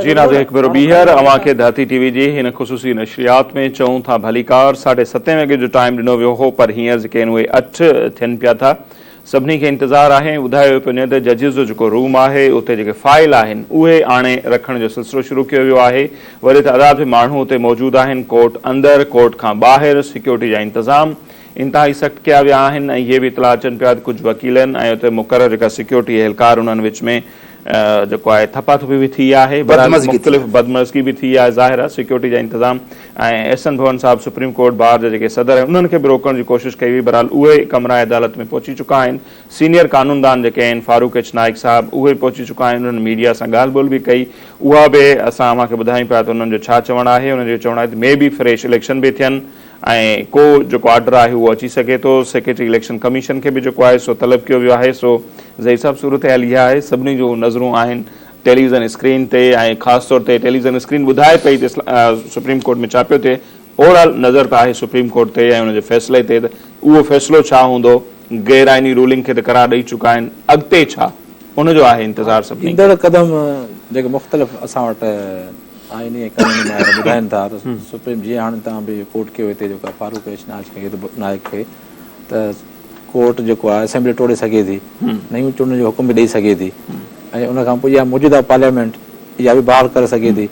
جي ناظرين هڪ ڀيرو ٻيهر اوهان کي ڌرتي ٽي وي جي هن خصوصي نشريات ۾ چئون ٿا ڀليڪار ساڍي ستين وڳي جو ٽائيم ڏنو ويو هو پر هينئر جيڪي آهن اهي اٺ ٿين پيا ٿا سڀني کي انتظار آهي ۽ ٻڌايو ويو پيو وڃي ته ججز جو جيڪو روم آهي اتي جيڪي فائل آهن اهي آڻي رکڻ جو سلسلو شروع ڪيو ويو آهي وڏي تعداد ۾ ماڻهو اتي موجود آهن ڪورٽ اندر ڪورٽ کان ٻاهر سيڪيورٽي جا انتظام انتهائي سخت ڪيا ويا آهن ۽ اهي به اطلاع اچن پيا ته ڪجهه وڪيلن ۽ اتي مقرر جيڪا سيڪيورٽي اهلڪار انهن وچ ۾ جيڪو آهي ٿپا ٿپي به ٿي آهي بهرحال مختلف بدمزگي به ٿي آهي ظاهر آهي سيڪيورٽي جا انتظام ۽ احسن ڀون صاحب سپريم ڪورٽ بار جا جيڪي صدر آهن انهن کي به روڪڻ جي ڪوشش ڪئي وئي بهرحال اهي ڪمرا عدالت ۾ پهچي چڪا آهن سينيئر قانوندان جيڪي آهن فاروق ايڇ نائيڪ صاحب اهي پهچي چڪا آهن انهن ميڊيا سان ڳالهه ٻولهه به ڪئي اها به اسان اوهان کي ٻڌايون پيا ته انهن جو ڇا چوڻ آهي انهن جو چوڻ آهي ته مي بي فريش اليڪشن به ٿين ۽ ڪو جيڪو آرڊر آهي اهو اچي سگهي ٿو، سيڪريٽري اليڪشن ڪميشن کي به جيڪو آهي سو طلب ڪيو ويو آهي، سو ظهير صاحب صورتحال اها آهي سڀني جون نظرون آهن ٽيليويزن اسڪرين تي ۽ خاص طور تي ٽيليويزن اسڪرين ٻڌائي پئي ته سپريم ڪورٽ ۾ ڇا پيو ٿئي، اوور آل نظر ته آهي سپريم ڪورٽ تي ۽ ان جي فيصلي تي ته اهو فيصلو ڇا هوندو، غير آئيني رولنگ کي ته قرار ڏئي چڪا آهن اڳتي ڇا ان جو آهي انتظار سڀني کي. ايندڙ قدم جيڪي مختلف اسان وٽ آئيني ۽ قانوني ماهر ٻڌائين ٿا ته سپريم جيئن هاڻي توهان به ڪوٽ ڪيو هتي جيڪو آهي فاروق ايڇ ناچ کي نائڪ کي ته ڪورٽ جيڪو آهي اسيمبلي ٽوڙي سگهي ٿي نيون چونڊن جو حڪم به ڏئي سگهي ٿي ۽ ان کان پوء اها موجوده پارليامينٽ اها به بحال ڪري سگهي ٿي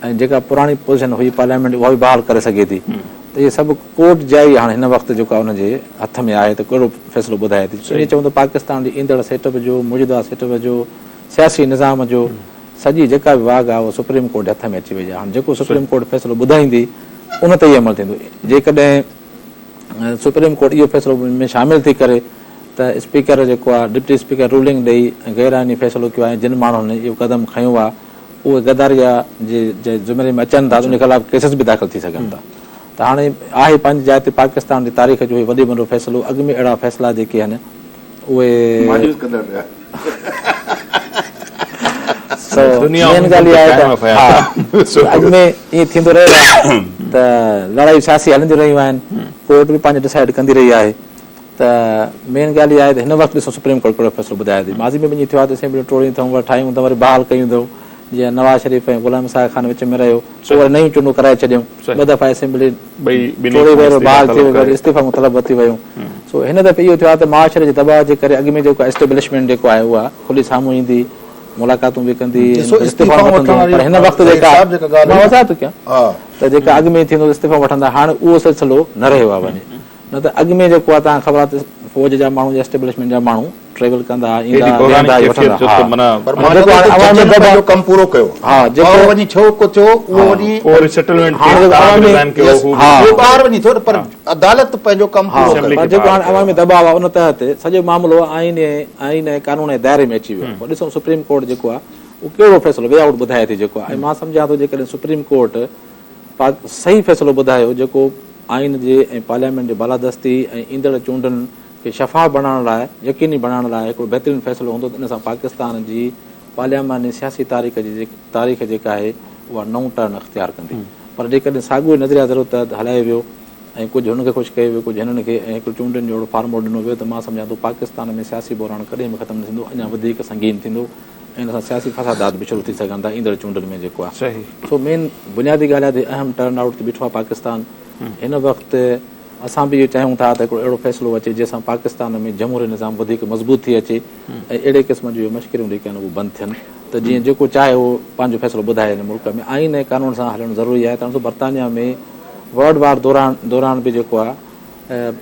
۽ جيڪا پراڻي پوزيشن هئي پارليامينٽ اها به بحال ڪري سگهي ٿي ته اهي سڀ ڪورٽ جا ئي هاڻي هن وقت جيڪو آهي ان جي هٿ ۾ آهي ته ڪهڙو فيصلو ٻڌائي ٿي ائين چئون ته پاڪستان جي ايندڙ سيٽ اپ جو موجوده سيٽ اپ جو سياسي نظام جو سڄي جيڪا به واڳ آهي اها سپريم ڪورٽ جي هٿ ۾ اچي وئي آهي. هاڻي جيڪو سپريم ڪورٽ فيصلو ٻڌائيندي ان تي ئي عمل ٿيندو. جيڪڏهن سپريم ڪورٽ اهو فيصلو ۾ شامل ٿي ڪري ته اسپيڪر جيڪو آهي ڊپٽي اسپيڪر رولنگ ڏئي ۽ غير آئيني فيصلو ڪيو آهي ۽ جن ماڻهن اهو قدم کنيو آهي اهي غداري جي زمري ۾ اچن ٿا ته ان جي خلاف ڪيسز به داخل ٿي سگهن ٿا ته هاڻي آهي پنهنجي جاء تي پاڪستان جي تاريخ جو هي وڏي ۾ وڏو فيصلو اڳ ۾ اهڙا فيصلا جيڪي آهن اهي مايوس ڪندڙ رهيا. سو مين ڳالهه اها آهي ته ها اڳ ۾ ائين ٿيندو رهيو آهي ته لڙايون سياسي هلنديون رهيون آهن ڪورٽ به پنهنجو ڊسائيڊ ڪندي رهي آهي ته مين ڳالهه اها آهي ته هن وقت ڏسو سپريم ڪورٽ ڪهڙو فيصلو ٻڌائي ٿي ماضي ۾ به ائين ٿيو آهي ته اسيمبليون ٽوڙيون اٿئون وري ٺاهيون اٿئون وري بحال ڪيون اٿئون جيئن نواز شريف ۽ غلام اسحاق خان وچ ۾ رهيو پوء وري نيون چونڊون ڪرائي ڇڏيون ٻه دفعا اسيمبلي ٽوڙي ويو بحال ٿي ويو وري استعيفائون طلب ورتيون ويون سو هن دفعي اهو ٿيو آهي ته معاشري جي دٻاء جي ڪري اڳ ۾ جيڪو اسٽيبلشمينٽ جيڪو آهي اها کلي سامهون ايندي ملاقاتون به ڪندي استعيفائون وٺندو پر هن وقت جيڪا مان وضاحت ٿو ڪيان ته جيڪا اڳ ۾ ٿيندو استعيفائون وٺندا هاڻ اهو سلسلو نه رهيو آهي وڃي نه ته اڳ ۾ جيڪو آهي توهان خبر آهي ته فوج جا ماڻهو يا اسٽيبلشمينٽ جا ماڻهو ٽريول ڪندا ايندا ويندا وٺندا ها پر مان چوان ٿو ته ججن پنهنجو ڪم پورو ڪيو ها جيڪو ٻاهر وڃي ڇو ڪو ٿيو اهو وڃي پوء وري سيٽلمينٽ ٿي توهان به ريزائن ڪيو هو به اهو ٻاهر وڃي ٿيو پر عدالت پنهنجو ڪم پورو ڪيو پر جيڪو هاڻي عوامي دٻاء آهي ان تحت سڄو معاملو آئين آئين ۽ قانون جي دائري ۾ اچي ويو آهي پوء ڏسون سپريم ڪورٽ جيڪو آهي اهو ڪهڙو فيصلو وي آئوٽ ٻڌائي ٿي جيڪو آهي ۽ مان سمجهان ٿو جيڪڏهن سپريم ڪورٽ صحيح فيصلو ٻڌايو جيڪو آئين جي ۽ پارليامينٽ جي بالادستي ۽ ايندڙ چونڊن کي شفاف بڻائڻ لاء يقيني بڻائڻ لاء هڪڙو بهترين فيصلو هوندو ته ان سان پاڪستان جي پارلياماني سياسي تاريخ جي تاريخ جيڪا آهي اها نئون ٽرن اختيار ڪندي پر جيڪڏهن ساڳيو ئي نظريا ضرورت تحت هلايو ويو ۽ ڪجهه هن کي خوش ڪيو ويو ڪجهه هنن کي ۽ هڪڙو چونڊن جو اهڙو فارمولو ڏنو ويو ته مان سمجهان ٿو پاڪستان ۾ سياسي بحران ڪڏهن به ختم نه ٿيندو اڃا وڌيڪ سنگين ٿيندو ۽ ان سان سياسي فسادات به شروع ٿي سگهن ٿا ايندڙ چونڊن ۾ جيڪو آهي سو مين بنيادي ڳالهه آهي ته اهم ٽرن آئوٽ تي بيٺو آهي پاڪستان هن وقت اسان به اهو چاهيون ٿا ته هڪڙو اهڙو فيصلو اچي جنهن سان پاڪستان ۾ جمهوري نظام وڌيڪ مضبوط ٿي اچي ۽ اهڙي قسم جون اهي مشڪريون جيڪي آهن اهي بند ٿين ته جيئن جيڪو چاهي اهو پنهنجو فيصلو ٻڌائي هن ملڪ ۾ آئين ۽ قانون سان هلڻ ضروري آهي تان برطانيا ۾ ورلڊ وار دوران دوران به جيڪو آهي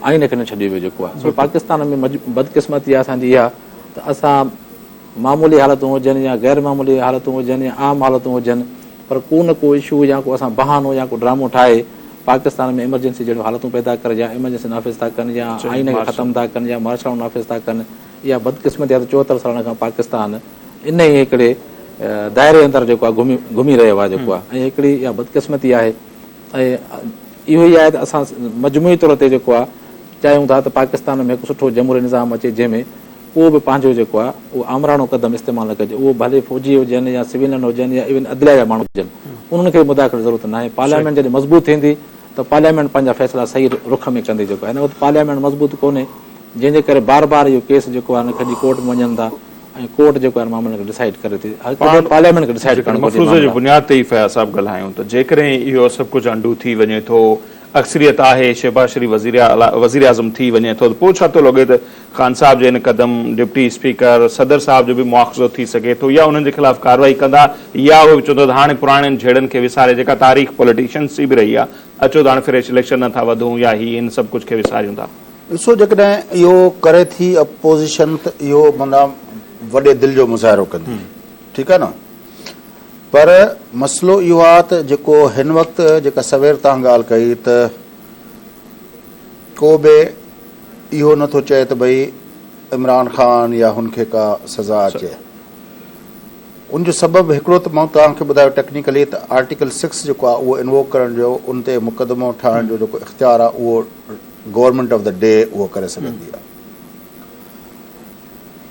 آئين کي نه ڇڏيو ويو جيڪو آهي سو پاڪستان ۾ بدقسمتي آهي اسان جي اها ته اسان معمولي حالتون هجن يا غير معمولي حالتون هجن يا عام حالتون هجن پر ڪو نه ڪو اشو يا ڪو اسان بهانو يا ڪو ڊرامو ٺاهي پاڪستان ۾ ايمرجنسي جهڙيون حالتون پيدا ڪري يا ايمرجنسي نافذ ٿا ڪن يا آئين کي ختم ٿا ڪن يا مارشل لا نافذ ٿا ڪن. اها بدقسمتي آهي ته 74 سالن کان پاڪستان انهي هڪڙي دائري اندر جيڪو آهي گهمي گهمي رهيو آهي جيڪو آهي ۽ هڪڙي اها بدقسمتي آهي ۽ اهو ئي آهي ته اسان مجموعي طور تي جيڪو آهي چاهيون ٿا ته پاڪستان ۾ هڪ سٺو جمهوري نظام اچي جنهن ۾ ڪو به پنهنجو جيڪو آهي اهو آمراڻو قدم استعمال نه ڪجي اهو ڀلي فوجي هجن يا سويلين هجن يا ايون عدليه جا ماڻهو هجن انهن کي به مداخلت جي ضرورت ناهي پارليامينٽ جڏهن مضبوط ٿيندي ته پارليامينٽ پنهنجا فيصلا صحيح رخ ۾ ڪندي جيڪو آهي هن وقت پارليامينٽ مضبوط ڪونهي جنهن جي ڪري بار بار اهو ڪيس جيڪو آهي کڄي ڪورٽ ۾ وڃن ٿا ۽ ڪورٽ جيڪو آهي معاملن کي ڊسائيڊ ڪري ٿي. هڪ ڀيرو پارليامينٽ کي ڊسائيڊ ڪرڻ گهرجي مفروضي جي معاملا. بنياد تي ئي فياض صاحب ڳالهايون ته جيڪڏهن اهو سڀ ڪجهه انڊو ٿي وڃي ٿو، اڪثريت آهي، شهباز شريف وزيراعظم ٿي وڃي ٿو ته پوء ڇا ٿو لڳي ته خان صاحب جي ان قدم، ڊپٽي اسپيڪر، صدر صاحب جو به مواخذو ٿي سگهي ٿو يا انهن جي خلاف ڪارروائي ڪندا يا اهي به چوندا ته هاڻي پراڻين جهيڙن کي وساري جيڪا تاريخ پوليٽيشنز جي به رهي آهي اچو ته هاڻي فريش اليڪشن نه ٿا وڌون يا هي ان سڀ ڪجهه کي وساريون ٿا. ڏسو جيڪڏهن اهو ڪري ٿي اپوزيشن ته اهو معنيٰ وڏي دل جو مظاهرو ڪندي ٺيڪ آهي نه پر مسئلو اهو آهي ته جيڪو هن وقت جيڪا سوير تان ڳالهه ڪئي ته ڪو به اهو نٿو چئي ته ڀئي عمران خان يا هن کي ڪا سزا اچي ان جو سبب هڪڙو ته مان توهان کي ٻڌايو ٽيڪنيڪلي ته آرٽيڪل سڪس جيڪو آهي اهو انووڪ ڪرڻ جو ان تي مقدمو ٺاهڻ جو جيڪو اختيار آهي اهو گورنمينٽ آف the D اهو ڪري سگهندي آهي.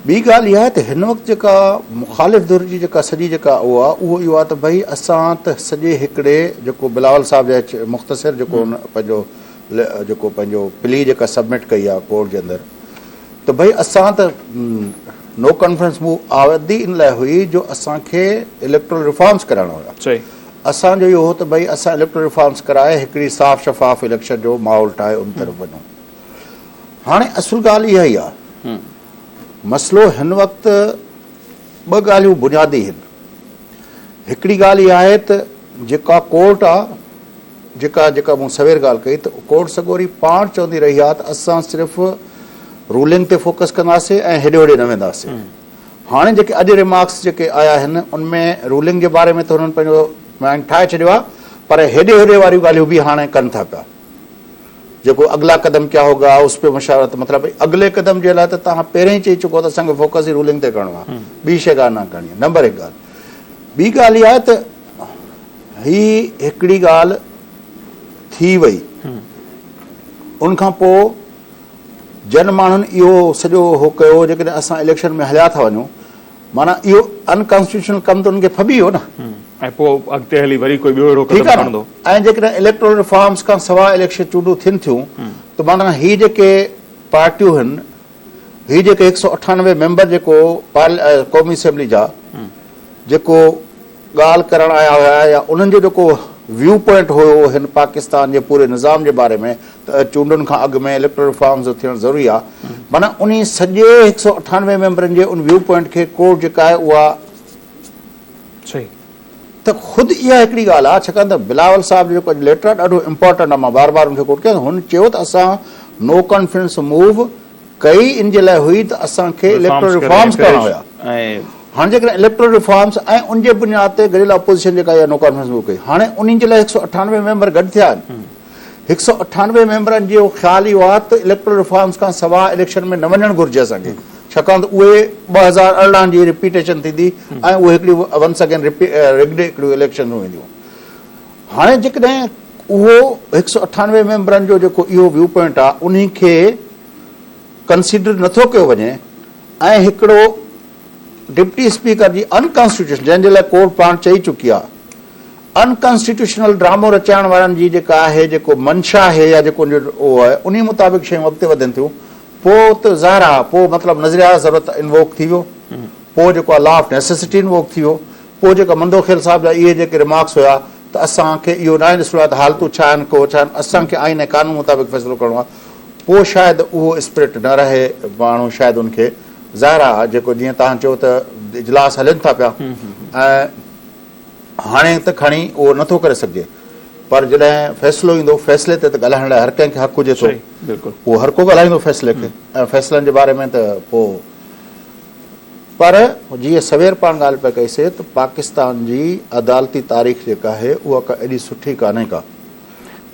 ٻي ڳالهه اها آهي ته هن وقت جيڪا مخالف ڌر جي جيڪا سڄي جيڪا اهو آهي اهو اهو آهي ته ڀئي اسان ته سڄي هڪڙي جيڪو بلاول صاحب جا مختصر جيڪو هن پنهنجو جيڪو پنهنجو پلي جيڪا سبمٽ ڪئي آهي ڪورٽ جي اندر ته ڀئي اسان ته نو ڪانفرنس موو آودي ان لاء هئي جو اسان کي اليڪٽرل ريفارمز ڪرائڻا هيا. اسان جو اهو هو ته ڀئي اسان اليڪٽرل ريفارمز ڪرائي هڪڙي صاف شفاف اليڪشن جو ماحول ٺاهي ان طرف وڃون. هاڻي اصل ڳالهه اها ئي آهي. مسئلو هن وقت ٻه ڳالهيون بنيادي آهن. هڪڙي ڳالهه اها آهي ته جيڪا ڪورٽ آهي جيڪا جيڪا مون سوير ڳالهه ڪئي ته ڪورٽ سڳوري پاڻ چوندي رهي آهي ته اسان صرف رولنگ تي فوڪس ڪنداسين ۽ هيڏي هوڏي نه وينداسين. هاڻي جيڪي اڄ ريمارڪس جيڪي آيا آهن ان ۾ رولنگ جي باري ۾ ته هنن پنهنجو مائنڊ ٺاهي ڇڏيو آهي پر هيڏي هوڏي واريون ڳالهيون به هاڻي ڪن ٿا پيا. جيڪو اگلا قدم ڪيا هوگا اس پي مشاورت مطلب اڳلي قدم جي لاء ته توهان پهرين ئي چئي چڪو ته اسان کي فوڪس ئي رولنگ تي ڪرڻو آهي ٻي شيء ڪا نه ڪرڻي آهي نمبر هڪ ڳالهه. ٻي ڳالهه اها آهي ته هي هڪڙي ڳالهه ٿي وئي ان کان پوء جن ماڻهن اهو سڄو هو ڪيو جيڪڏهن اسان اليڪشن ۾ هليا ٿا وڃون معنيٰ اهو ان ڪانسٽيٽيوشنل ڪم ته انهن کي ڦٻي ويو نه. ۽ پوء اڳتي هلي وري ڪوئي ٻيو اهڙو قدم کڻندو. ۽ جيڪڏهن اليڪٽرل ريفارمز کان سواء اليڪشن چونڊون ٿين ٿيون ته معنيٰ هي جيڪي پارٽيون هن هي جيڪي 198 ميمبر جيڪو قومي اسيمبلي جا جيڪو ڳالهه ڪرڻ آيا هيا يا انهن جو جيڪو ويو پوائنٽ هيو هن پاڪستان جي پوري نظام جي باري ۾ ته چونڊن کان اڳ ۾ اليڪٽرل ريفارمز جو ٿيڻ ضروري آهي معنيٰ انهي سڄي 198 ميمبرن جي ان ويو پوائنٽ کي ڪورٽ جيڪا آهي اها صحيح ته خود اها هڪڙي ڳالهه آهي ڇاڪاڻ ته بلاول صاحب جو جيڪو اڄ ليٽر آهي ڏاڍو امپارٽنٽ آهي مان بار بار ان کي ڪوٽ ڪيان ٿو هن چيو ته اسان نو ڪانفيڊنس موو ڪئي ان جي لاء هئي ته اسان کي اليڪٽرل ريفارمز ڪرڻا هيا هاڻي جيڪڏهن اليڪٽرل ريفارمز ۽ ان جي بنياد تي گڏيل اپوزيشن جيڪا اها نو ڪانفيڊنس موو ڪئي هاڻي انهن جي لاء 198 ميمبر گڏ ٿيا آهن 198 ميمبرن جو خيال اهو آهي ته اليڪٽرل ريفارمز کان سواء اليڪشن ۾ نه وڃڻ گهرجي اسان کي ڇاڪاڻ ته اهي 2018 جي ريپيٽيشن ٿيندي ۽ اهي هڪڙي ونس اگين رگڊ هڪڙيون اليڪشن وينديون هاڻي جيڪڏهن اهو 198 ميمبرن جو جيڪو اهو ويو پوائنٽ آهي انهي کي ڪنسيڊر نٿو ڪيو وڃي ۽ هڪڙو ڊپٽي اسپيڪر جي ان ڪانسٽيٽيوشن جنهن جي لاء ڪورٽ پاڻ چئي چڪي آهي ان ڪانسٽيٽيوشنل ڊرامو رچائڻ وارن جي جيڪا آهي جيڪو منشا آهي يا جيڪو ان جو اهو آهي انهي مطابق شيون اڳتي وڌن ٿيون پوء ته ظاهر آهي پوء مطلب نظريا ضرورت انووڪ ٿي ويو پوء جيڪو آهي لا آف نيسيسٽي انووڪ ٿي ويو پوء جيڪا مندوخيل صاحب جا اهي جيڪي ريمارڪس هيا ته اسان کي اهو ناهي ڏسڻو آهي ته حالتون ڇا آهن ڪو ڇا آهن اسان کي آئين ۽ قانون مطابق فيصلو ڪرڻو آهي پوء شايد اهو اسپرٽ نه رهي ماڻهو شايد ان کي ظاهر آهي جيڪو جيئن توهان چيو ته اجلاس هلن ٿا پيا ۽ هاڻي ته کڻي اهو نٿو ڪري سگهجي پر جڏهن فيصلو ايندو فيصلي تي ته ڳالهائڻ لاء هر ڪنهن کي حق هجي ٿو اهو هر ڪو ڳالهائيندو فيصلي کي ۽ فيصلن جي باري ۾ ته پوء پر جيئن سوير پاڻ ڳالهه پئي ڪئي سي ته پاڪستان جي عدالتي تاريخ جيڪا آهي اها ڪا ايڏي سٺي ڪانهي ڪا.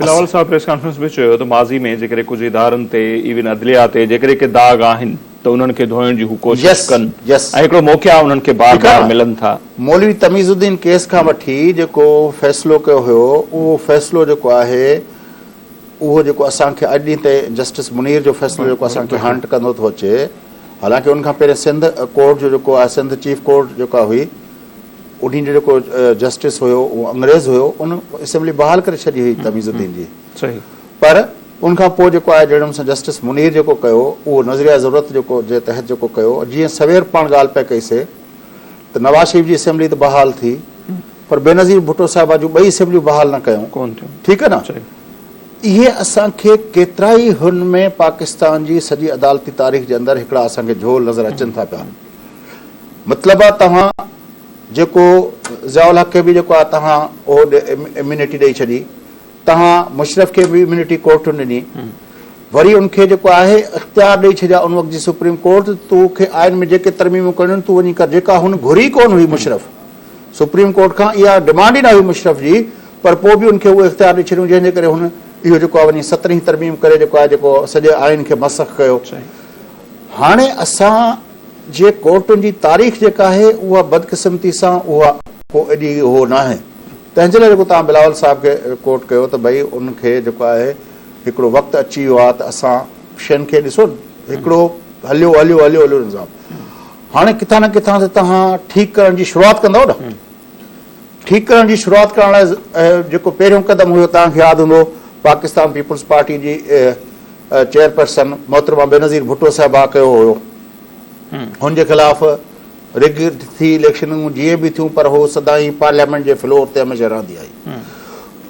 بلاول صاحب پريس ڪانفرنس ۾ چيو ته ماضي ۾ جيڪڏهن ڪجهه ادارن تي ايون عدليه تي جيڪڏهن ڪي داغ آهن ته انهن کي ڌوئڻ جي هو ڪوشش ڪن ۽ هڪڙو موقعا انهن کي بار بار ملن ٿا. مولوي تميز الدين ڪيس کان وٺي جيڪو فيصلو ڪيو هيو اهو فيصلو جيڪو آهي اهو جيڪو اسان کي اڄ ڏينهن تائين جسٽس منير جو فيصلو جيڪو اسان کي هانٽ ڪندو ٿو اچي حالانڪه ان کان پهرين سنڌ ڪورٽ جو جيڪو آهي سنڌ چيف ڪورٽ جيڪا هئي انهي جو جيڪو جسٽس هيو اهو انگريز هيو ان اسيمبلي بحال ڪري ڇڏي هئي تميز الدين جي پر ان کان پوء جيڪو آهي جهڙي سان جسٽس منير جيڪو ڪيو اهو نظريه ضرورت جيڪو جي تحت جيڪو ڪيو جيئن سوير پاڻ ڳالهه پئي ڪئي سي ته نواز شريف جي اسيمبلي ته بحال ٿي پر بينظير ڀٽو صاحبه جون ٻئي اسيمبليون بحال نه ڪيون ڪون ٿيون ٺيڪ آهي نه اهي اسان کي ڪيترائي هن ۾ پاڪستان جي سڄي عدالتي تاريخ جي اندر هڪڙا اسان کي جهول نظر اچن ٿا پيا مطلب آهي توهان جيڪو ضياء الحق کي به جيڪو آهي توهان اهو اميونٽي ڏئي ڇڏي توهان مشرف کي به اميونٽي ڪورٽن ڏني وري ان کي جيڪو آهي اختيار ڏئي ڇڏيا ان وقت جي سپريم ڪورٽ تو کي آئين ۾ جيڪي ترميمون ڪرڻيون تون وڃي ڪر جيڪا هن گهري ڪون هئي مشرف سپريم ڪورٽ کان اها ڊمانڊ ئي نه هئي مشرف جي پر پوء به ان کي اهو اختيار ڏئي ڇڏيون جنهن جي ڪري هن اهو جيڪو آهي وڃي سترهين ترميم ڪري جيڪو آهي جيڪو سڄي آئين کي مسخ ڪيو هاڻي اسان جي ڪورٽن جي تاريخ جيڪا آهي اها بدقسمتي سان اها ڪو ايڏي اهو ناهي تنهن جي لاء جيڪو توهان بلاول صاحب کي ڪوٽ ڪيو ته ڀئي ان کي جيڪو آهي هڪڙو وقت اچي ويو آهي ته اسان شين کي ڏسو هڪڙو هليو هليو هليو هليو نظام هاڻي ڪٿان نه ڪٿان ته توهان ٺيڪ ڪرڻ جي شروعات ڪندؤ نه ٺيڪ ڪرڻ جي شروعات ڪرڻ لاء جيڪو پهريون قدم هيو توهان کي ياد هوندو پاڪستان پيپلز پارٽي جي چيئرپرسن محترمه بينظير ڀٽو صاحبه ڪيو هيو هن جي خلاف رگ ٿي اليڪشنون جيئن به ٿيون پر هو سدائين پارليامينٽ جي فلور تي هميشه رهندي آئي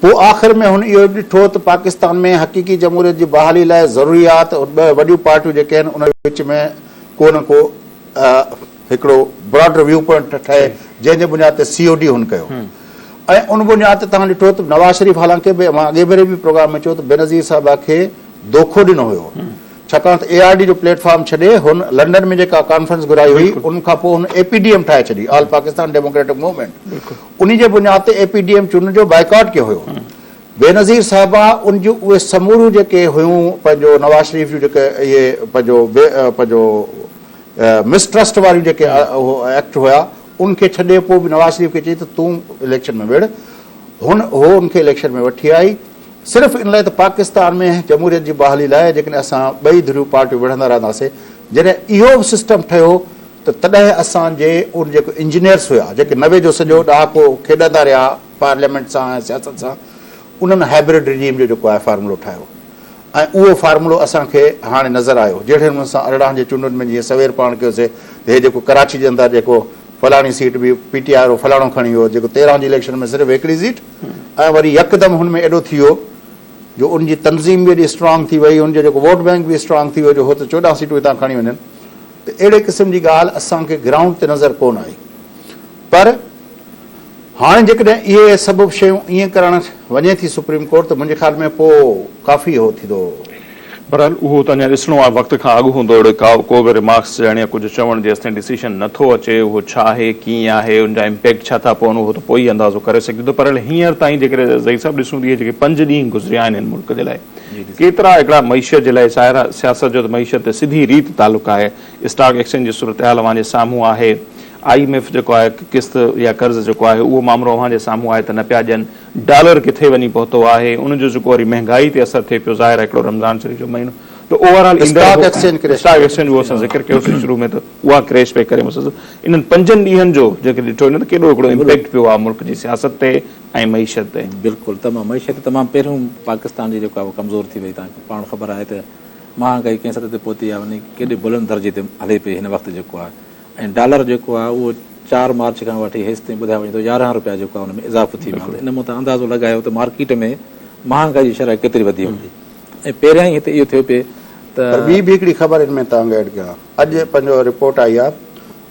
پوء آخر ۾ هن اهو ڏٺو ته پاڪستان ۾ حقيقي جمهوريت جي بحالي لاء ضروري آهي ته ٻه وڏيون پارٽيون جيڪي آهن ان وچ ۾ ڪو نه ڪو هڪڙو براڊر ويو پوائنٽ ٺهي جنهن جي بنياد تي سي او ڊي هن ڪيو ۽ ان بنياد تي توهان ڏٺو ته نواز شريف حالانڪه به مان اڳئين ڀيري به پروگرام ۾ چيو ته بينظير صاحبه کي دوکو ڏنو هيو ڇاڪاڻ ته اي آر ڊي جو پليٽ فارم ڇڏي هن لنڊن ۾ جيڪا ڪانفرنس گهرائي هئي ان کان پوء هن اي پي ڊي ايم ٺاهي ڇڏي آل پاڪستان ڊيموڪريٽڪ موومينٽ انهي جي بنياد تي اي پي ڊي ايم چونڊن جو بائيڪاٽ ڪيو هيو بينظير صاحبه ان جون اهي سموريون جيڪي هيون پنهنجو نواز شريف جون جيڪي اهي پنهنجو پنهنجو مس ٽرسٽ واريون جيڪي ايڪٽ هيا ان کي ڇڏي پوء به نواز شريف کي چئي ته تون اليڪشن ۾ وڙهه هن هو ان کي اليڪشن ۾ وٺي آئي صرف ان لاء ته پاڪستان ۾ جمهوريت جي بحالي لاء جيڪڏهن اسان ٻئي ڌريون پارٽيون وڙهندا رهنداسين جڏهن اهو به سسٽم ٺهيو ته تڏهن اسان جي ان جيڪو انجنيئرس هيا جيڪي 90 جو سڄو ڏهاڪو کيڏندا رهيا پارليامينٽ سان ۽ سياست سان انهن هائبرڊ رجيم جو جيڪو آهي فارمولو ٺاهيو ۽ اهو فارمولو اسان کي هاڻي نظر آيو جهڙي نموني سان 18 جي چونڊن ۾ جيئن سوير پاڻ ڪيوسي ته هي جيڪو ڪراچي جي اندر جيڪو فلاڻي سيٽ به پي ٽي آء وارو فلاڻو کڻي ويو جيڪو 13 جي اليڪشن ۾ صرف هڪڙي سيٽ ۽ وري يڪدم هن ۾ ايڏو ٿي ويو جو ان جي تنظيم به ايڏي اسٽرانگ ٿي وئي ان جو جيڪو ووٽ بينڪ به اسٽرانگ ٿي ويو جو هو ته 14 سيٽون هتان کڻي وڃن ته اهڙي قسم جي ڳالهه اسان کي گرائونڊ تي نظر ڪونه آئي پر هاڻي جيڪڏهن اهي سڀ شيون ائين ڪرڻ وڃي ٿي سپريم ڪورٽ ته منهنجي خيال ۾ پوء ڪافي اهو ٿيندو. بهرحال اهو ته اڃا ڏسڻو آهي وقت کان اڳ هوندو اهڙو ڪا ڪو به ريمارڪس ڏيڻ يا ڪجهه چوڻ جيستائين ڊسيشن نه ٿو اچي اهو ڇا آهي ڪيئن آهي ان جا امپيڪٽ ڇا ٿا پون اهو ته پوء ئي اندازو ڪري سگهجي ٿو پر هينئر تائين جيڪڏهن ظهير صاحب ڏسون ته اهي جيڪي پنج ڏينهن گذريا آهن هن ملڪ جي لاء ڪيترا هڪڙا معيشت جي لاء ظاهر آهي سياست جو ته معيشت تي سڌي ريت تعلق آهي اسٽاڪ ايڪسچينج جي صورتحال اوهان جي سامهون آهي I M F جيڪو آهي قسط يا قرض جيڪو آهي اهو مامرو اوهان جي سامهون آهي ته نه پيا ڏين، ڊالر ڪٿي وڃي پهتو آهي، ان جو جيڪو وري مهنگائي تي اثر ٿئي پيو، ظاهر آهي هڪڙو رمضان شريف جو مهينو ته اوور آل ايندڙ stock exchange crash stock exchange اهو اسان ذڪر ڪيوسين شروع ۾ ته اها ڪريش پئي ڪري مسلسل انهن پنجن ڏينهن جو جيڪڏهن ڏٺو وڃي ته ڪيڏو هڪڙو امپيڪٽ پيو آهي ملڪ جي سياست تي ۽ معيشت تي. بلڪل تمام معيشت تمام پهريون پاڪستان جي جيڪو آهي اهو ڪمزور ٿي وئي توهان کي پاڻ خبر آهي ته مهانگائي ڪنهن سطح تي پهتي آهي وڃي ڪيڏي بلند درجي تي هلي پئي هن وقت جيڪو آهي ۽ ڊالر جيڪو آهي اهو چار مارچ کان وٺي هيستائين ٻڌايو وڃي ٿو 11 رپيا جيڪو آهي ان ۾ اضافو ٿي ويو آهي ته ان مان توهان اندازو لڳايو ته مارڪيٽ ۾ مهانگائي جي شرح ڪيتري وڌي هوندي ۽ پهريان ئي هتي اهو ٿيو پئي ته پر ٻي به هڪڙي خبر ان ۾ توهان کي ايڊ ڪيان اڄ پنهنجو رپورٽ آئي آهي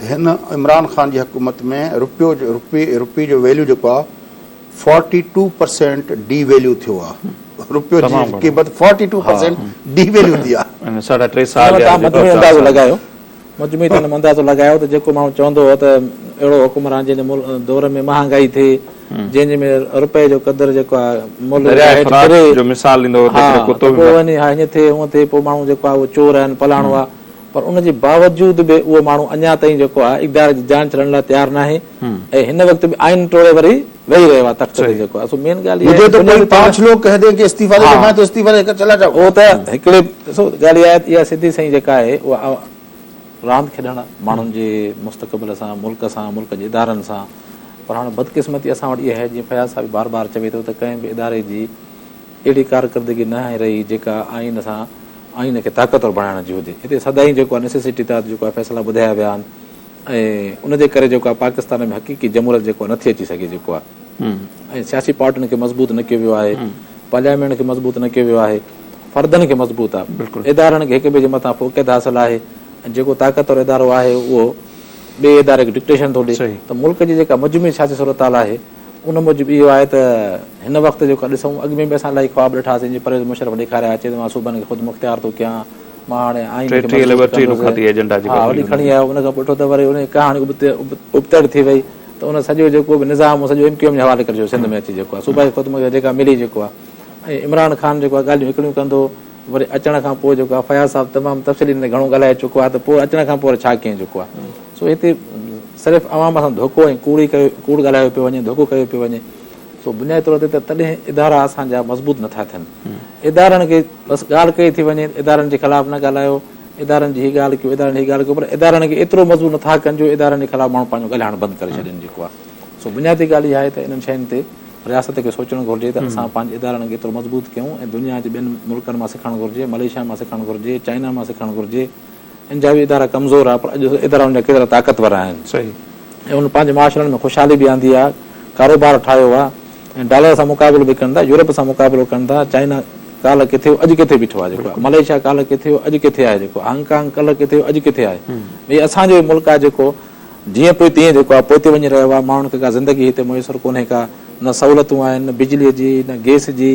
ته هن عمران خان جي حڪومت ۾ رپيو رپي رپي جو ويليو جيڪو آهي forty two percent D value ٿيو آهي رپيو جي قيمت forty two percent D value ٿي آهي. ساڍا ٽي سال يا مجموعي اندازو لڳايو مجموعي طور اندازو لڳايو ته جيڪو ماڻهو چوندو هو ته اهڙو حڪمران جنهن جي دور ۾ مهانگائي ٿئي، جنهن جي ۾ رپئي جو قدر جيڪو آهي ملهه درياء فرات جو مثال ڏيندو هو ته هڪڙي ڪتو به پوء وڃي ها هيئن ٿئي هونئن ٿئي پوء ماڻهو جيڪو آهي اهو چور آهن فلاڻو آهي پر ان جي باوجود به اهو ماڻهو اڃا تائين جيڪو آهي اقتدار جي جان ڇڏڻ لاء تيار ناهي ۽ هن وقت به آئين ٽوڙي وري ويهي رهيو آهي تخت تي جيڪو آهي سو مين ڳالهه اها آهي ته بنيادي طور پانچ لوگ ڪهه دين ڪي استعيفا the دو مين تو استعيفا the ڪر چلا جائون اهو ته هڪڙي ڏسو ڳالهه اها آهي ته اها سڌي سئين جيڪا آهي اها راند کيڏڻ ماڻهن جي مستقبل سان ملڪ سان ملڪ جي ادارن سان پر هاڻي بدقسمتي اسان وٽ اها آهي جيئن فياض صاحب بار بار چوي ٿو ته ڪنهن به اداري جي اهڙي ڪارڪردگي ناهي رهي جيڪا آئين سان آئين کي طاقتور بڻائڻ جي هجي. هتي سدائين جيڪو آهي نيسيسٽي تحت جيڪو آهي فيصلا ٻڌايا ويا آهن ۽ ان جي ڪري جيڪو آهي پاڪستان ۾ حقيقي جمهوريت جيڪو آهي نٿي اچي سگهي جيڪو آهي ۽ سياسي پارٽين کي مضبوط نه ڪيو ويو آهي، پارليامينٽ کي مضبوط نه ڪيو ويو آهي، فردن کي مضبوط آهي، ادارن کي هڪ ٻئي جي مٿان فوقيت حاصل آهي ۽ جيڪو طاقتور ادارو آهي اهو ٻئي اداري کي ڊڪٽيشن ٿو ڏئي ته ملڪ جي جيڪا مجموعي سياسي صورتحال آهي ان موجب اهو آهي ته هن وقت جيڪو ڏسون اڳ ۾ به اسان الاهي خواب ڏٺاسين جي پرويز مشرف ڏيکاريا اچي ته مان صوبن کي خودمختيار ٿو ڪيان مان هاڻي آئين کي مضبوط ڪندس ها وڏي کڻي آيو ان کان پوء ڏٺو ته وري ان جي ڪهاڻي ابتڙ ٿي وئي ته ان سڄو جيڪو به نظام هو سڄو ايم ڪيو ايم جي حوالي ڪري ڇڏيو سنڌ ۾ اچي جيڪو آهي صوبائي خودمختياري جيڪا ملي جيڪو آهي ۽ عمران خان جيڪو آهي ڳالهيون هڪڙيون ڪندو وري اچڻ کان پوء جيڪو آهي فياض صاحب تمام تفصيلي ان تي گهڻو ڳالهائي چڪو آهي ته پوء اچڻ کان پوء وري ڇا ڪيائين جيڪو آهي سو هتي صرف عوام سان ڌوڪو ۽ ڪوڙ ئي ڪيو ڪوڙ ڳالهايو پيو وڃي ڌوڪو ڪيو پيو وڃي سو بنيادي طور تي ته تڏهن ادارا اسان جا مضبوط نٿا ٿين ادارن کي بس ڳالهه ڪئي ٿي وڃي ادارن جي خلاف نه ڳالهايو ادارن جي هي ڳالهه ڪيو ادارن جي هي ڳالهه ڪيو پر ادارن کي ايترو مضبوط نٿا ڪن جو ادارن جي خلاف ماڻهو پنهنجو ڳالهائڻ بند ڪري ڇڏين جيڪو آهي سو بنيادي ڳالهه اها آهي ته انهن شين تي رياست کي سوچڻ گهرجي ته اسان پنهنجي ادارن کي ايترو مضبوط ڪيون ۽ دنيا جي ٻين ملڪن مان سکڻ گهرجي، ملائيشيا مان سکڻ گهرجي، چائنا مان سکڻ گهرجي، ان جا به ادارا ڪمزور آهي پر اڄ ادارا ان جا ڪيترا طاقتور آهن ۽ انهن پنهنجي معاشرن ۾ خوشحالي به آندي آهي، ڪاروبار ٺاهيو آهي ۽ ڊالر سان مقابلو به ڪن ٿا، يورپ سان مقابلو ڪن ٿا، چائنا ڪالهه ڪٿي هو اڄ ڪٿي بيٺو آهي جيڪو آهي، ملائيشيا ڪالهه ڪٿي هو اڄ ڪٿي آهي جيڪو آهي، هانگ ڪانگ ڪلهه ڪٿي هو اڄ ڪٿي آهي، هي اسان جو ملڪ آهي جيڪو جيئن پوء تيئن جيڪو آهي پوئتي وڃي رهيو آهي، ماڻهن کي ڪا زندگي هتي ميسر ڪونهي ڪا، نه سهولتون آهن، نه بجليء جي، نه گئس جي،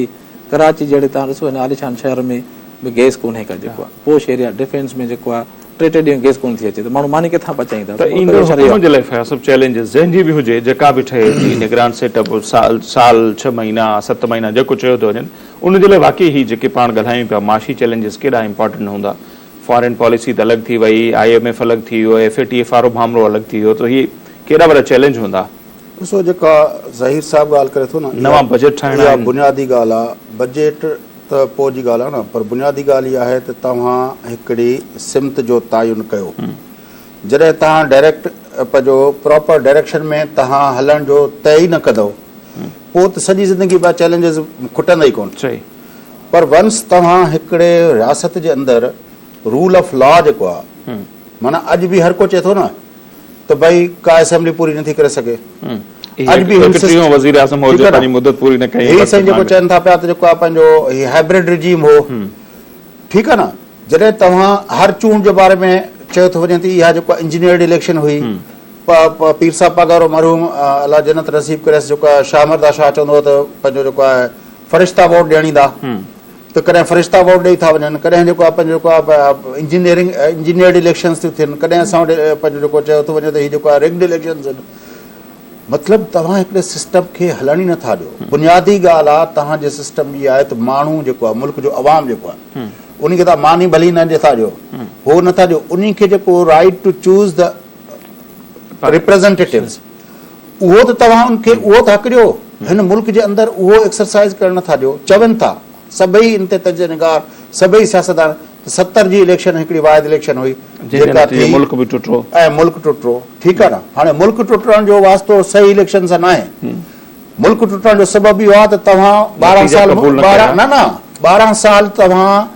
ڪراچي جهڙي توهان ڏسو هن عاليشان شهر ۾ به گئس ڪونهي ڪا جيڪو آهي پوش ايريا ڊفينس ۾ جيڪو آهي ٽي ٽي ڏينهن گئس ڪونه ٿي اچي ته ماڻهو ماني ڪٿان پچائيندا ته ايندڙ حڪومت جي لاء فياض صاحب چئلينجز جنهن جي به هجي جيڪا به ٺهي ٿي نگران سيٽ اپ سال سال ڇهه مهينا ست مهينا جيڪو چيو ٿو وڃن ان جي لاء واقعي هي جيڪي پاڻ ڳالهايون پيا معاشي چئلينجز ڪيڏا امپارٽنٽ هوندا فارين پاليسي ته الڳ ٿي وئي، I M F الڳ ٿي ويو، ايف اي ٽي ايف وارو مامرو الڳ ٿي ويو ته هي ڪيڏا وڏا چئلينج هوندا. ڏسو جيڪا ظهير صاحب ڳالهه ڪري ٿو نه نوان بجيٽ ٺاهڻا اها آهن. بنيادي ڳالهه آ، بجيٽ ته پوء جي ڳالهه آ نه پر بنيادي ڳالهه اها آهي ته توهان هڪڙي سمت جو تعين ڪيو جڏهن توهان ڊائريڪٽ پنهنجو پراپر ڊائريڪشن ۾ توهان هلڻ جو طئي ئي نه ڪندؤ پوء ته سڄي زندگي ٻيا چئلينجز کٽندا ئي ڪونه. صحيح. پر ونس توهان هڪڙي رياست جي اندر رول آف لا جيڪو آ معنيٰ اڄ به هر ڪو چئي ٿو نه ته ڀئي ڪا اسيمبلي پوري نٿي ڪري سگهي اڄ به هن ٽيون وزير اعظم هو جو پنهنجي مدت پوري نه ڪئي هي سائين جيڪو چون ٿا پيا ته جيڪو آ پنهنجو هي هائبرڊ رجيم هو ٺيڪ آ نه جڏهن توهان هر چونڊ جي باري ۾ چيو ٿو وڃي ته اها جيڪو انجنيئرڊ اليڪشن هئي پير صاحب پاڳارو مرحوم الله جنت نصيب ڪريس جيڪو شاهه مردا شاهه چوندو هو ته پنهنجو جيڪو آهي فرشتا ووٽ ڏيڻ ايندا ته ڪڏهن فرشتا ووٽ ڏئي ٿا وڃن ڪڏهن جيڪو آهي پنهنجو جيڪو آهي انجنيئرنگ انجنيئرڊ اليڪشنز ٿيون ٿين ڪڏهن اسان وٽ پنهنجو جيڪو چيو ٿو وڃي ته هي جيڪو آهي رگڊ اليڪشنز آهن مطلب توهان هڪڙي سسٽم کي هلڻ ئي نٿا ڏيو بنيادي ڳالهه آهي توهان جي سسٽم جي آهي ته ماڻهو جيڪو آهي ملڪ جو عوام جيڪو آهي ان کي توهان ماني ڀلي نه ٿا ڏيو هو نٿا ڏيو ان کي جيڪو right to choose the representatives اهو ته توهان ان کي اهو ته حق ڏيو، هن ملڪ جي اندر اهو ايڪسرسائيز ڪرڻ نٿا ڏيو، چون ٿا سڀئي ان تي تجزيه نگار سڀئي سياستدان ته 70 جي اليڪشن هڪڙي واحد اليڪشن هئي جيڪا ٿي ملڪ به ٽٽو ۽ ملڪ ٽٽو ٺيڪ آهي نه هاڻي ملڪ ٽٽڻ جو واسطو صحيح اليڪشن سان ناهي ملڪ ٽٽڻ جو سبب اهو آهي ته توهان 12 سال نه نه 12 سال توهان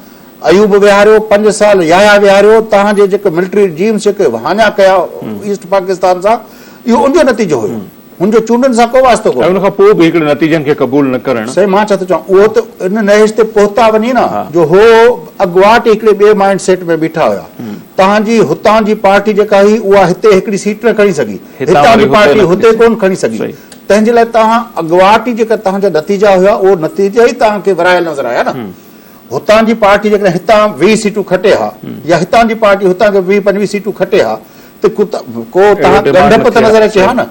ايوب ويهاريو، پنج سال يحيٰ ويهاريو، توهان جي جيڪي ملٽري رجيمز جيڪي هاڃا ڪيا ايسٽ پاڪستان سان، اهو ان جو نتيجو هيو. هن جو چونڊن سان ڪو واسطو ڪونهي. ۽ ان کان پوء به هڪڙي نتيجن کي قبول نه ڪرڻ. سائين مان ڇا ٿو چوان اهو ته ان نهج تي پهتا وڃي نه جو هو اڳواٽ ئي هڪڙي ٻئي مائنڊ سيٽ ۾ بيٺا هيا. توهان جي هتان جي پارٽي جيڪا هئي اها هتي هڪڙي سيٽ نه کڻي سگهي، هتان جي پارٽي هتي ڪونه کڻي سگهي. تنهن جي لاء توهان اڳواٽ ئي جيڪا توهان جا نتيجا هيا اهو نتيجا ئي توهان کي ورهايل نظر آيا نه. هتان جي پارٽي جيڪڏهن هتان 20 سيٽون کٽي ها يا هتان جي پارٽي هتان کي 20 25 سيٽون کٽي ها ته ڪو توهان ڳنڍپ ته نظر اچي ها نه.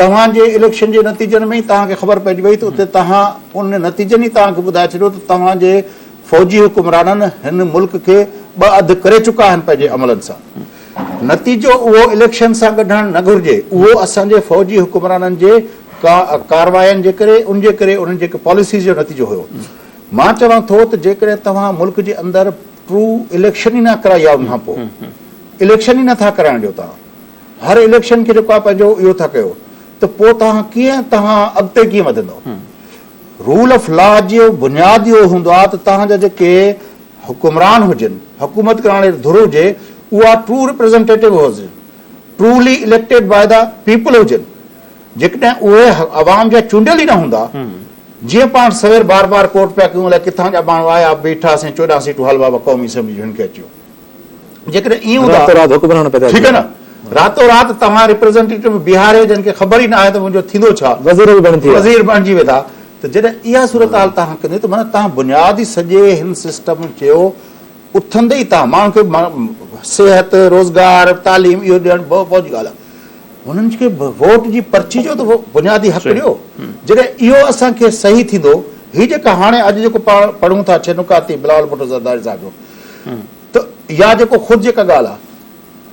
توهان جي اليڪشن جي نتيجن ۾ ئي توهان کي خبر پئجي وئي ته اتي توهان ان نتيجن ئي توهان کي ٻڌائي ڇڏيو ته توهان جي فوجي حڪمرانن هن ملڪ کي ٻه اڌ ڪري چڪا آهن پنهنجي عملن سان. نتيجو اهو اليڪشن سان ڳنڍڻ نه گهرجي اهو اسان جي فوجي حڪمرانن جي ڪارواين جي ڪري ان جي ڪري انهن جيڪي پاليسيز جو نتيجو هيو. مان چوان ٿو ته جيڪڏهن توهان ملڪ جي اندر ٽرو اليڪشن ئي نه ڪرائي آ ان کان پوء اليڪشن ئي نه ٿا ڪرائڻ ڏيو توهان هر اليڪشن کي جيڪو آ پنهنجو اهو ٿا ڪيو ته پوء توهان ڪيئن توهان اڳتي ڪيئن وڌندو رول آف لا جو بنياد اهو هوندو آهي ته توهان جا جيڪي حڪمران هجن، حڪومت ڪرڻ واري ڌر هجي، اها ٽرو ريپريزنٽيٽو هجي، truly elected by the people هجن. جيڪڏهن اهي عوام جا چونڊيل ئي نه هوندا، جيئن پاڻ سوير بار بار ڪورٽ پيا ڪيون، الائي ڪٿان جا ماڻهو آيا، بيٺاسين، 14 سيٽون هل بابا قومي اسيمبلي جون هن کي اچيو. جيڪڏهن ائين هوندا، راتو رات حڪمران پيدا ٺيڪ آهي نه، راتو رات توهان ريپريزنٽيٽو بيهاري جن کي خبر ئي نه آهي ته منهنجو ٿيندو ڇا، وزير به بڻجي ويا. وزير بڻجي ويندا ته جڏهن اها صورتحال توهان ڪندي ته معنيٰ توهان بنيادي سڄي هن سسٽم چيو اٿندي ئي توهان ماڻهن کي صحت، روزگار، تعليم اهو ڏيڻ پوء جي ڳالهه آهي. هنن کي ووٽ جي پرچي جو ته بنيادي حق ڏيو. جڏهن اهو اسان کي صحيح ٿيندو، هي جيڪا هاڻي اڄ جيڪو پاڻ پڙهون ٿا ڇهه نڪاتي بلاول ڀٽو زرداري صاحب جو ته يا جيڪو خود جيڪا ڳالهه آهي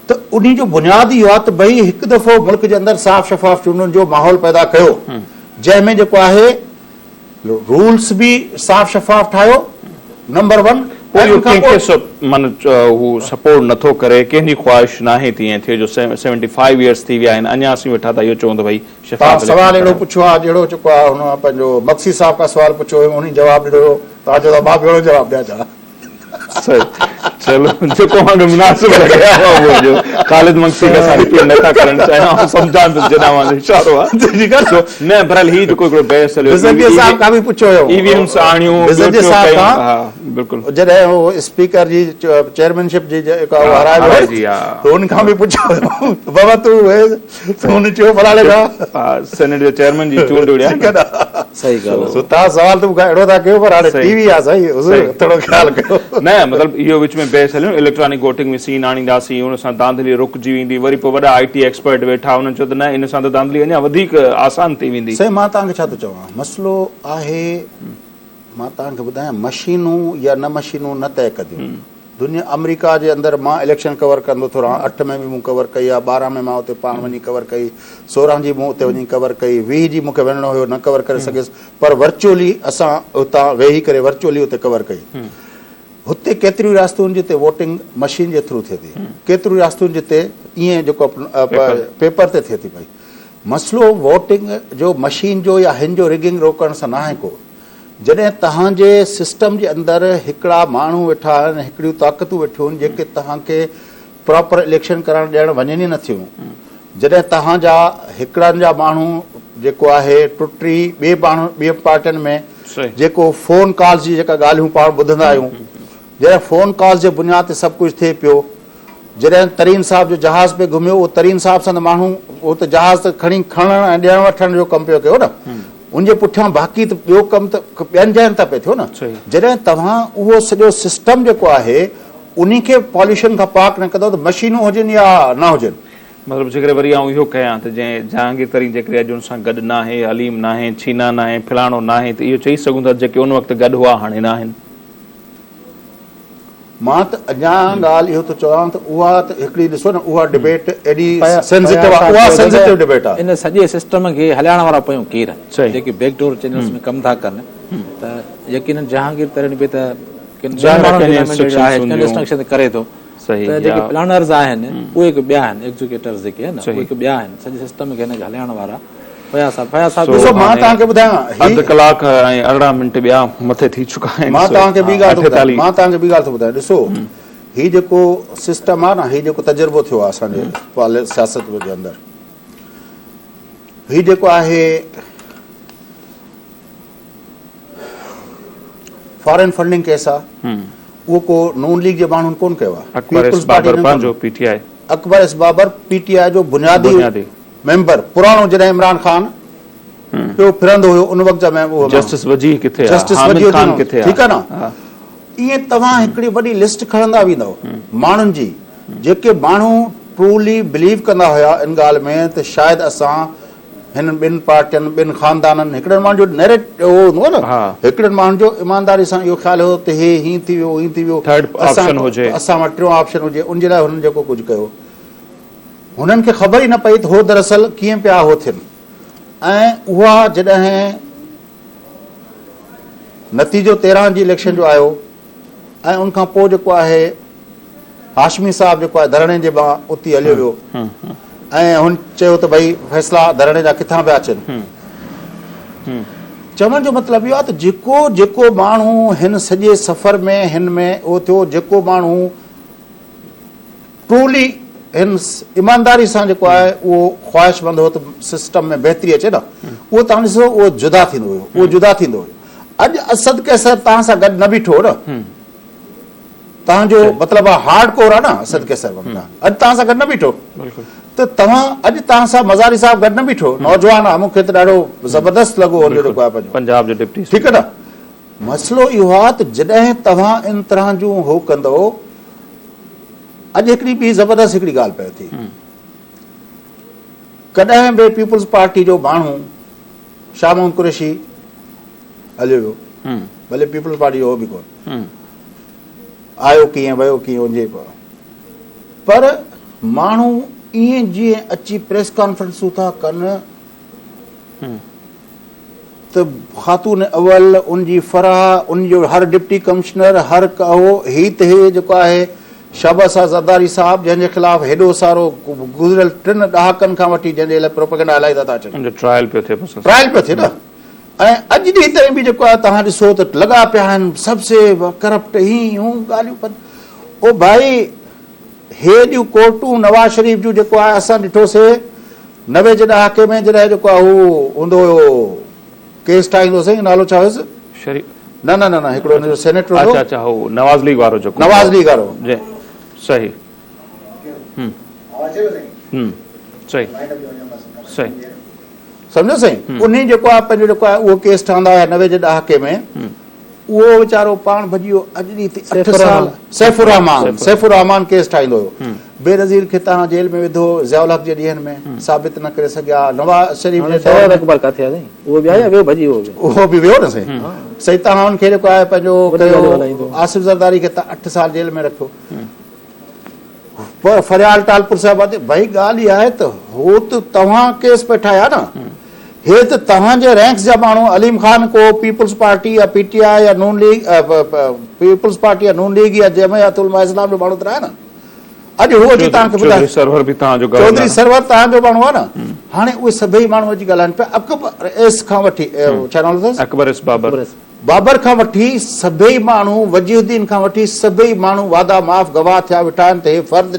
ته انهي جو بنياد اهو آهي ته ڀئي هڪ دفعو ملڪ جي اندر صاف شفاف چونڊن جو ماحول پيدا ڪيو جنهن ۾ جيڪو آهي رولس به صاف شفاف ٺاهيو نمبر ون پوء اهو ڪنهن کي معنيٰ هو سپورٽ نٿو ڪري ڪنهن جي خواهش ناهي ته ائين ٿئي جو سيونٽي فائيو ايئرس ٿي ويا آهن اڃا اسين ويٺا ٿا اهو چئون ته ڀئي شفاف توهان اليڪشن سوال اهڙو ڪرايو. پڇيو آهي جهڙو جيڪو آهي هن پنهنجو مگسي صاحب کان سوال پڇيو هيو انهي جواب ڏنو هيو توهان چئو ٿا مان به اهڙو جواب ڏيان ڇا. صحيح چلو جيڪو اوهان کي مناسب لڳي اهو ڏيو خالد مگسي کي اسان رپيٽ نٿا ڪرڻ چاهيون آئون سمجهان ٿو جيڏانهن اوهان جو اشارو آهي ٺيڪ آهي سو نه بهرحال هي جيڪو هڪڙو بحث هليو بزنجي صاحب کان به پڇيو هيو اي وي ايمس آڻيون بزنجي صاحب کان ها بلڪل جڏهن هو اسپيڪر جي چيئرمين شپ جي جيڪا هو هارائي ويو ته ان کان به پڇيو هيو بابا تون ته هن چيو فلاڻي کان ها سينيٽ جو چيئرمين جي چونڊ وڙهيا ٺيڪ آهي صحيح ڳالهه سو توهان سوال ته مون کان اهڙو ٿا ڪيو پر هاڻي ٽي وي آهي سائين حضور ٿورو خيال ڪيو. نه مطلب اهو وچ ۾ بحث هليو اليڪٽرانڪ ووٽنگ مشين آڻينداسين ان سان ڌانڌلي رڪجي ويندي وري پوء وڏا آء ٽي ايڪسپرٽ ويٺا انهن چيو ته نه ان سان ته ڌانڌلي اڃا وڌيڪ آسان ٿي ويندي. سائين مان توهان کي ڇا ٿو چوان مسئلو آهي مان توهان کي ٻڌايان مشينون يا نه مشينون نه طئي ڪنديون دنيا آمريڪا جي اندر مان اليڪشن ڪور ڪندو ٿو رهان 8 ۾ به مون ڪور ڪئي آهي 12 ۾ مان اتي پاڻ وڃي ڪور ڪئي 16 جي مون اتي وڃي ڪور ڪئي 20 جي مون کي وڃڻو هيو نه ڪور ڪري سگهيس پر ورچوئلي اسان اتان ويهي ڪري ورچوئلي اتي ڪور ڪئي هتي ڪيتريون رياستون آهن جتي ووٽنگ مشين جي ٿرو ٿئي ٿي ڪيتريون رياستون جتي ائين جيڪو پيپر تي ٿئي ٿي پئي مسئلو ووٽنگ جو مشين جو يا هن جو رگنگ روڪڻ سان ناهي ڪو جڏهن توهان جي سسٽم جي اندر هڪڙا ماڻهو ويٺا آهن، هڪڙيون طاقتون ويٺيون آهن جيڪي توهان کي پراپر اليڪشن ڪرڻ ڏيڻ وڃن ئي نه ٿيون. جڏهن توهان جا هڪڙن جا ماڻهو جيڪو آهي ٽٽي ٻئي ماڻهو ٻين پارٽين ۾ جيڪو فون ڪالز جي جيڪا ڳالهيون پاڻ ٻڌندا آهيون جڏهن فون ڪالز جي بنياد تي سڀ ڪجهه ٿئي پيو جڏهن ترين صاحب جو جهاز پئي گهميو اهو ترين صاحب سان ته ماڻهو اهو ته جهاز ته کڻي کڻڻ ۽ ڏيڻ وٺڻ جو ڪم پيو ڪيو نه ان جي پٺيان باقي ته ٻيو ڪم ته ٻين جاين تان پئي ٿيو نه جڏهن توهان اهو سڄو سسٽم جيڪو آهي انهي کي پاليوشن کان پاڪ نه ڪندو ته مشينون هجن يا نه هجن. مطلب جيڪڏهن وري آئون اهو ڪيان ته جنهن جهانگير ترين جيڪڏهن اڄ ان سان گڏ ناهي، عليم ناهي، ڇينا ناهي، فلاڻو ناهي ته اهو چئي سگهون ٿا جيڪي ان وقت گڏ هئا هاڻي ناهن. مان ته اڃا ڳالهه اهو ٿو چوان ته اها ته هڪڙي ڏسو نه اها ڊبيٽ ايڏي سينسيٽو آهي اها سينسيٽو ڊبيٽ آهي. ان سڄي سسٽم کي هلائڻ وارا پويون ڪير آهن جيڪي بيڪ ڊور چينلز ۾ ڪم ٿا ڪن ته يقينن جهانگير ترين به ته ڪن ٻين ماڻهن کي نامينيٽيڊ آهي ڪن انسٽرڪشن ڪري ٿو ته جيڪي پلانرز آهن اهي هڪ ٻيا آهن ايگزيڪيوٽرز جيڪي آهن اهي هڪ ٻيا آهن سڄي سسٽم کي هن کي هلائڻ وارا فياض صاحب فياض صاحب ڏسو مان توهان کي ٻڌايان هي اڌ ڪلاڪ ۽ 18 منٽ ٻيا مٿي ٿي چڪا آهن مان توهان کي ٻي ڳالهه ٿو ٻڌايان مان توهان کي ٻي ڳالهه ٿو ٻڌايان ڏسو هي جيڪو سسٽم آهي نه هي جيڪو تجربو ٿيو آهي اسان جي سياست جي اندر هي جيڪو آهي فارن فنڊنگ ڪيس آهي اهو ڪو نون ليگ جي ماڻهن ڪون ڪيو آهي اڪبر ايس بابر پنهنجو P T I Akbar S Babar P T I جو بنيادي ميمبر پراڻو جڏهن عمران خان پيو ڦرندو هيو ان وقت جا ميمبر جسٽس وجيه ڪٿي آ جسٽس حامد خان ڪٿي آ ٺيڪ آ نه ائين توهان هڪڙي وڏي لسٽ کڻندا ويندؤ ماڻهن جي جيڪي ماڻهو ٽرولي بليو ڪندا هيا ان ڳالهه ۾ ته شايد اسان هنن ٻن پارٽين ٻن خاندانن هڪڙن ماڻهن جو نيريٽ اهو هوندو آ نه هڪڙن ماڻهن جو ايمانداري سان اهو خيال هيو ته هي هين ٿي ويو هين ٿي ويو ٿرڊ آپشن هجي اسان وٽ ٽيون آپشن هجي ان جي لاء هنن جيڪو ڪجهه ڪيو هنن کي خبر ئي نه پئي ته هو دراصل ڪيئن پيا هو ٿين ۽ اها جڏهن نتيجو 13 جي اليڪشن جو آيو ۽ ان کان پوء جيڪو آهي هاشمي صاحب جيڪو آهي ڌرڻي جي مان اتي هليو ويو ۽ هن چيو ته ڀئي فيصلا ڌرڻي جا ڪٿان پيا اچن. چوڻ جو مطلب اهو آهي ته جيڪو جيڪو ماڻهو هن سڄي سفر ۾ هن ۾ اهو ٿيو جيڪو ماڻهو ٽرولي هن ايمانداري سان جيڪو آهي اهو خواهشمند هو ته سسٽم ۾ بهتري اچي نه اهو تهان ڏسو اهو جدا ٿيندو ويو اهو جدا ٿيندو ويو اڄ اسد قيصر تهان سان گڏ نه بيٺو هو نه توهان جو مطلب آ هارڊ ڪور آ نه اسد قيصر وغيره اڄ توهان سان گڏ نه بيٺو ته توهان اڄ توهان سان مزاري صاحب گڏ نه بيٺو نوجوان آ مون کي ته ڏاڍو زبردست لڳو هن جو جيڪو آ پنهنجو پنجاب جو ڊپٽي ٺيڪ آ نه مسئلو اهو آ ته جڏهن توهان ان طرح جون هو ڪندو اڄ هڪڙي ٻي زبردست هڪڙي ڳالهه پئي ٿي ڪڏهن به پيپلز پارٽي جو ماڻهو شاهه محمد قريشي هليو ويو ڀلي پيپلز پارٽي جو هو به ڪونه آيو ڪيئن ويو ڪيئن ان جي پر ماڻهو ائين جيئن اچي پريس ڪانفرنسون ٿا ڪن ته خاتون اول ان جي فرح ان جو هر ڊپٽي ڪمشنر هر اهو هي ته هي جيڪو آهي شهباز صاحب زرداري صاحب جنهن جي خلاف هيڏو سارو گذريل ٽن ڏهاڪن کان وٺي جنهن جي لاء پروپيگنڊا هلائيندا ٿا اچن ان جو ٽرائل پيو ٿئي ٽرائل پيو ٿئي نه ۽ اڄ ڏينهن تائين به جيڪو آهي توهان ڏسو ته لڳا پيا آهن سڀ سي ڪرپٽ هي هون ڳالهيون پر او ڀائي هي جون ڪورٽون نواز شريف جون جيڪو آهي اسان ڏٺوسي 90 جي ڏهاڪي ۾ جڏهن جيڪو آهي هو هوندو هيو ڪيس ٺاهيندو سائين نالو ڇا هيس شريف نه نه نه نه هڪڙو هن جو سينيٽر هو اچها اچها هو نواز ليگ وارو جيڪو نواز ليگ وارو جي صحيح هم صحيح صحيح سمجهيو سائين انهي جيڪو آهي پنهنجو جيڪو آهي اهو ڪيس ٺهندا هيا 90 جي ڏهاڪي ۾ اهو ويچارو پاڻ ڀڄي ويو اڄ ڏينهن تي 8 سال سيف الرحمان سيف الرحمان ڪيس ٺاهيندو هيو بينظير کي تهان جيل ۾ وڌو ضياء الحق جي ڏينهن ۾ ثابت نه ڪري سگهيا نواز شريف جي دور اڪبر ڪاٿي آهي اهو به آيا ويو ڀڄي ويو اهو به ويو نه سائين سائين تهان ان کي جيڪو آهي پنهنجو ڪيو آصف زرداري کي ته 8 سال جيل ۾ رکيو پر فريال ٽالپر صاحب تي ڀئي ڳالهه اها آهي ته هو ته توهان ڪيس پئي ٺاهيا نه هي ته توهان جي رينڪس جا ماڻهو عليم خان ڪو پيپلز پارٽي يا پي ٽي آء يا نون ليگ پيپلز پارٽي يا نون ليگ يا جمعيت علماء اسلام جو ماڻهو ته ناهي نه اڄ هو اچي توهان کي ٻڌائي چوڌري سرور به توهان جو چوڌري سرور توهان جو ماڻهو آهي نه هاڻي اهي سڀئي ماڻهو اچي ڳالهائن پيا اڪبر ايس کان وٺي ڇا نالو اٿس اڪبر ايس بابر بابر کان وٺي سڀئي ماڻهو، وجيه الدين کان وٺي سڀئي ماڻهو وعده معاف گواهه ٿيا ويٺا آهن ته هي فرد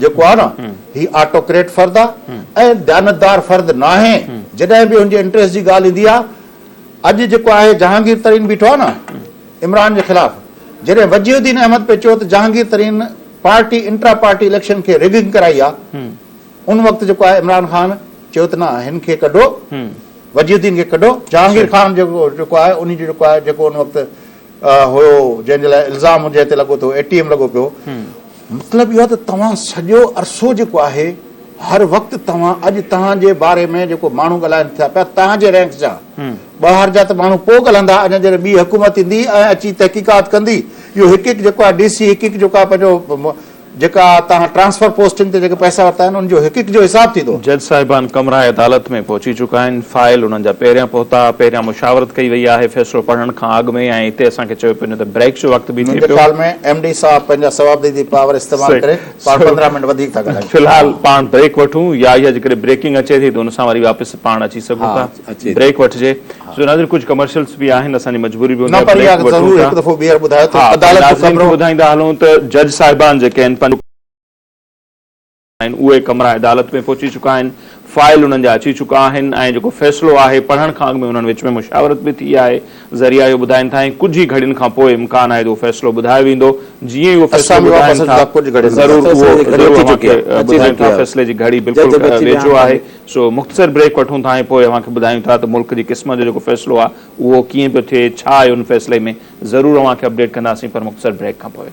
جيڪو آهي نه هي آٽوڪريٽ فرد آهي ۽ ديانتدار فرد ناهي، جڏهن به هن جي انٽريسٽ جي ڳالهه ايندي آهي، اڄ جيڪو آهي جهانگير ترين بيٺو آهي نه عمران جي خلاف، جڏهن وجيه الدين احمد پئي چيو ته Jahangir Tareen party intra party election کي رگنگ ڪرائي آهي ان وقت جيڪو آهي عمران خان چيو ته نه هن کي ڪڍو. وجيه الدين کي ڪڍو، جهانگير خان جيڪو جيڪو آهي انهي جو جيڪو آهي جيڪو ان وقت هيو جنهن جي لاء الزام جنهن تي لڳو ته اي ٽي ايم لڳو پيو مطلب اهو آهي ته توهان سڄو عرصو جيڪو آهي هر وقت توهان اڄ توهان جي باري ۾ جيڪو ماڻهو ڳالهائن ٿيا پيا توهان جي رينڪس جا ٻاهر جا ته ماڻهو پوء ڳالهندا اڃا جڏهن ٻي حڪومت ايندي ۽ اچي تحقيقات ڪندي اهو هڪ هڪ جيڪو آهي ڊي سي هڪ هڪ جيڪو آهي پنهنجو جيڪا توهان ٽرانسفر پوسٽنگ تي جيڪي پئسا ورتا آهن ان جو هڪ هڪ جو حساب ٿيندو. جج صاحبان ڪمرهء عدالت ۾ پهچي چڪا آهن، فائل انهن جا پهريان پهتا، پهريان مشاورت ڪئي وئي آهي فيصلو پڙهڻ کان اڳ ۾ ۽ هتي اسان کي چيو پيو وڃي ته بريڪ جو وقت به ٿئي منهنجي پيو. خيال ۾ ايم ڊي صاحب پنهنجا صوابديدي پاور استعمال ڪري پاڻ 15 منٽ وڌيڪ ٿا ڳالهايون. في الحال پاڻ بريڪ وٺون يا اها جيڪڏهن بريڪنگ اچي ٿي ته ان سان وري واپس پاڻ اچي سگهون ٿا. بريڪ وٺجي. سو ناظرين ڪجهه ڪمرشلز به آهن اسان جي مجبوري به هوندي آهي بريڪ وٺون ٿا. هڪ دفعو ٻيهر ٻڌايو ته عدالت جو ڪمرو. ٻڌائيندا هلون ته جج صاحبان جيڪي آهن پنهنجو آهن اهي ڪمرا عدالت ۾ پهچي چڪا آهن فائل انهن جا اچي چڪا آهن ۽ جيڪو فيصلو آهي پڙهڻ کان اڳ ۾ انهن وچ ۾ مشاورت به ٿي آهي ذريعا اهو ٻڌائين ٿا ۽ ڪجهه ئي گهڙين کان پوء امڪان آهي ته اهو فيصلو ٻڌايو ويندو جيئن ئي اهو فيصلو ٻڌائين ٿا ضرور اهو ضرور اوهان کي ٻڌايون ٿا فيصلي جي گهڙي بلڪل ويجهو آهي سو مختصر بريڪ وٺون ٿا ۽ پوء اوهان کي ٻڌايون ٿا ته ملڪ جي قسمت جو جيڪو فيصلو آهي اهو ڪيئن پيو ٿئي، ڇا آهي ان فيصلي ۾ ضرور اوهان کي اپڊيٽ ڪنداسين پر مختصر بريڪ کان پوء.